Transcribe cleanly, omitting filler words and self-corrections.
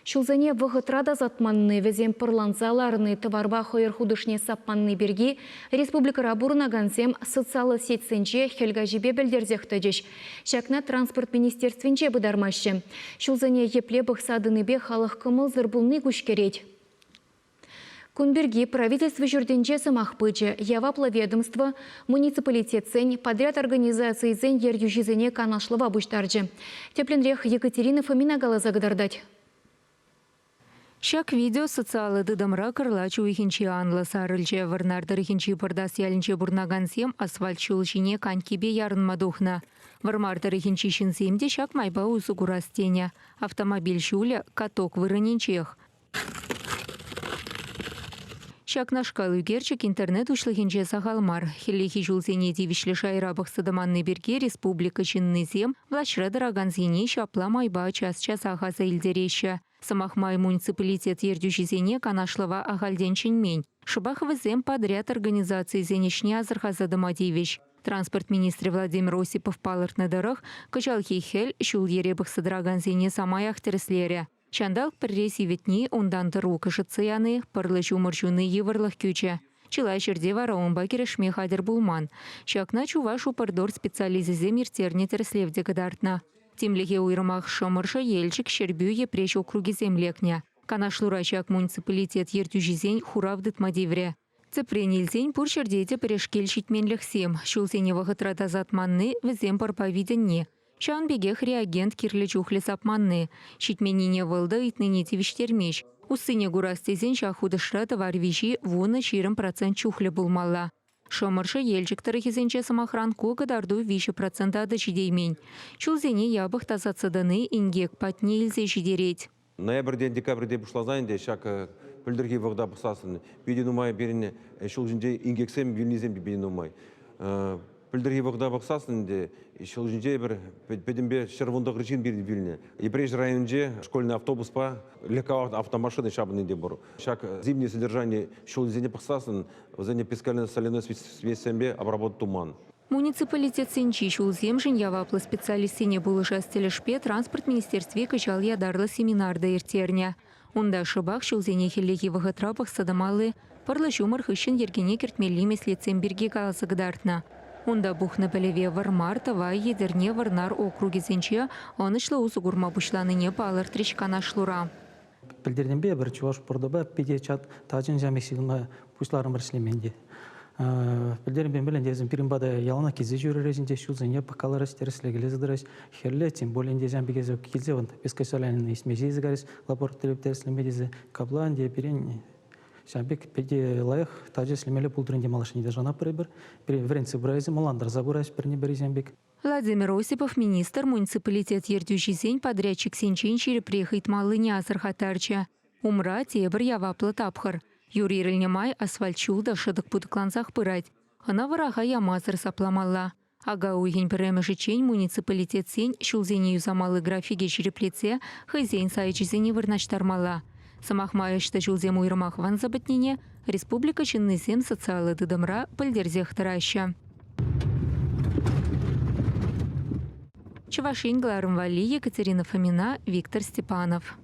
Ҫулсене вӑхӑтра тасатманни, вӗсем пӑрланса ларни, тӑварпа хӑйӑр хутӑшне сапманни пирки республикӑра пурӑнакансем социаллӑ сетьсенче хӗл каҫипе пӗлтерсех тӑчӗҫ. Ҫакна транспорт министерствинче пытармаҫҫӗ. Ҫулсене епле пӑхса тӑнипе халӑх кӑмӑлсӑр пулни куҫкӗрет. Кун пирки правительство ҫуртӗнче сӑмах пычӗ. Яваплӑ ведомство муниципалитетсен, подряд организацийӗсен ертӳҫисене канашлӑва пуҫтарчӗ. Тӗплӗнрех Екатерина Фомина каласа кӑтартать. Ҫак видео социаллӑ тытӑмра кӑрлач уйӑхӗнче анлӑ сарӑлчӗ. Вӑрнар тӑрӑхӗнчи Пӑртас ялӗнче пурӑнакансем асфальт ҫул ҫине конькипе ярӑнма тухнӑ. Вӑрмар тӑрӑхӗнчи ҫынсем те ҫак майпа усӑ курас тенӗ. Автомобиль ҫулӗ каток вырӑнӗнчех. Ҫакнашкал ӳкерчӗк интернет уҫлӑхӗнче сахал мар. Хӗллехи ҫулсене тивӗҫлӗ шайра пӑхса тӑманни пирки республика ҫыннисем влаҫра тӑракансене ҫапла майпа час-часах аса илтереҫҫӗ. Сӑмах май, муниципалитет ертӳҫисене канашлӑва ахальтен чӗнмен. Шӑпах вӗсем подряд организацийӗсен ӗҫне асӑрхаса тӑма тивӗҫ. Транспорт министрӗ Владимир Осипов палӑртнӑ тӑрӑх, кӑҫалхи хӗл ҫул-йӗре пӑхса тӑракансене самаях тӗрӗслерӗ. Ҫанталӑк пӗрре сивӗтни, унтан тӑрук ӑшӑтса яни, пӑрлӑ ҫумӑр ҫуни йывӑрлӑх кӳчӗ. Чылай ҫӗрте вара унпа кӗрешме хатӗр пулман. Ҫакна Чуваш упрдор специалисчӗсем ирттернӗ тӗрӗслев те кӑтартнӑ. Тимлӗхе уйрӑмах Шӑмӑршӑ, Елчӗк, Ҫӗрпӳ, Йӗпреҫ округӗсем лекнӗ. Канашлура ҫак муниципалитет ертӳҫисен хурав тытма тиврӗ. Тӗпрен илсен пур ҫӗрте те пӗрешкел ҫитменлӗхсем, ҫулсене вӑхӑтра тасатманни, вӗсем пӑрпа витӗнни. Ҫавӑн пекех реагент кирлӗ чухлӗ сапманни. Ҫитменнине вӑл та ыйтнине тивӗҫтермест. Уссине курас тесен ҫак хутӑшра тӑвар виҫи 10-20 процент чухлӗ пулмалла. Шӑмӑршӑ, Елчӗк тӑрӑхӗсенче, сӑмахран, ку кӑтарту 3 процента та ҫитеймен. Ҫулсене япӑх тасатса тӑни инкек патне илсе ҫитерет. Ноябрьтен декабрьте пуҫласа ӗнтӗ ҫак пӗлтӗрхи вӑхӑта пӑхсассӑн питӗ нумай пирӗн ҫул ҫинче инкексем вилнисем те питӗ нумай. Пӗлтӗрхи вӑхӑта пӑхсассӑн ӗнтӗ ҫул ҫинче эпир пӗтӗмпе 119 ҫын пирӗн вилнӗ. Йӗпреҫ районӗнче школьный автобуспа легковая автомашина ҫапӑнни те пур. Ҫак зимнее содержание ҫулсене пӑхсассӑн вӗсене пескально-соляной смесьсемпе обработать туман. Муниципалитетсенчи ҫулсемшӗн яваплӑ специалистсене пулӑшас тӗлӗшпе Транспорт министерстви кӑҫал ятарлӑ семинар та ирттернӗ. Унта шӑпах ҫулсене хӗллехи вӑхӑтра пӑхса тӑмалли, пӑрлӑ ҫумӑр хыҫҫӑн йӗркене кӗртмелли меслетсем пирки каласа кӑтартнӑ. Унта пухнӑ пӗлӗве Вӑрмар, Тӑвай, Етӗрне, Вӑрнар округӗсенче ӑнӑҫлӑ усӑ курма пуҫланине палӑртрӗҫ канашлура. Пӗлтернипе эпир Чӑваш Портӑпа питӗ тачӑн ҫамрӑк ҫыхӑнма пуҫларӑмӑр ӗҫлеме те. Пӗлтернипе мӗнле тесен пирӗн пата яланах килсе ҫӳрерӗҫ ӗнтӗ, ҫулсене пӑхкаларӗҫ, тӗрӗслекелесе тӑрӗҫ. Хӗлле, тем более ӗнтӗ ҫавӑн пекех килсе вӑн пескосолянина ӳсме ҫисе карӗҫ, лабораторире тӗрӗслеме тесе. Капла ӗнтӗ пирӗн ҫавӑн пек питӗ лайӑх тачӑ ӗҫлемелле пултӑр ӗнтӗ малашне те шанатпӑр эпир. Пире вӗрентсе пыраҫҫӗ, мӑлантарса пыраҫ пӗрне-пӗрисем пек. Владимир Осипов министр муниципалитет ертӳҫисен подрядчиксенчен ҫирӗпрех ыйтмаллине асӑрхаттарчӗ. Умра тепӗр яваплӑ тапхӑр. Юр ирӗлнӗ май асфальт ҫул та шӑтӑк путӑклансах пырать. Ӑна вӑраха ямасӑр сапламалла. Ака уйӑхӗн пӗрремӗшӗччен муниципалитетсен ҫулсене юсамалли графике ҫирӗплетсе хӑйсен сайчӗсене вырнаҫтармалла. Сӑмах май, ӑҫта ҫулсем уйрӑмах ванса пӗтнине республика ҫыннисем социаллӑ тытӑмра пӗлтерсех тӑраҫҫӗ. Чӑваш Ен кӑларӑм валли Екатерина Фомина, Виктор Степанов.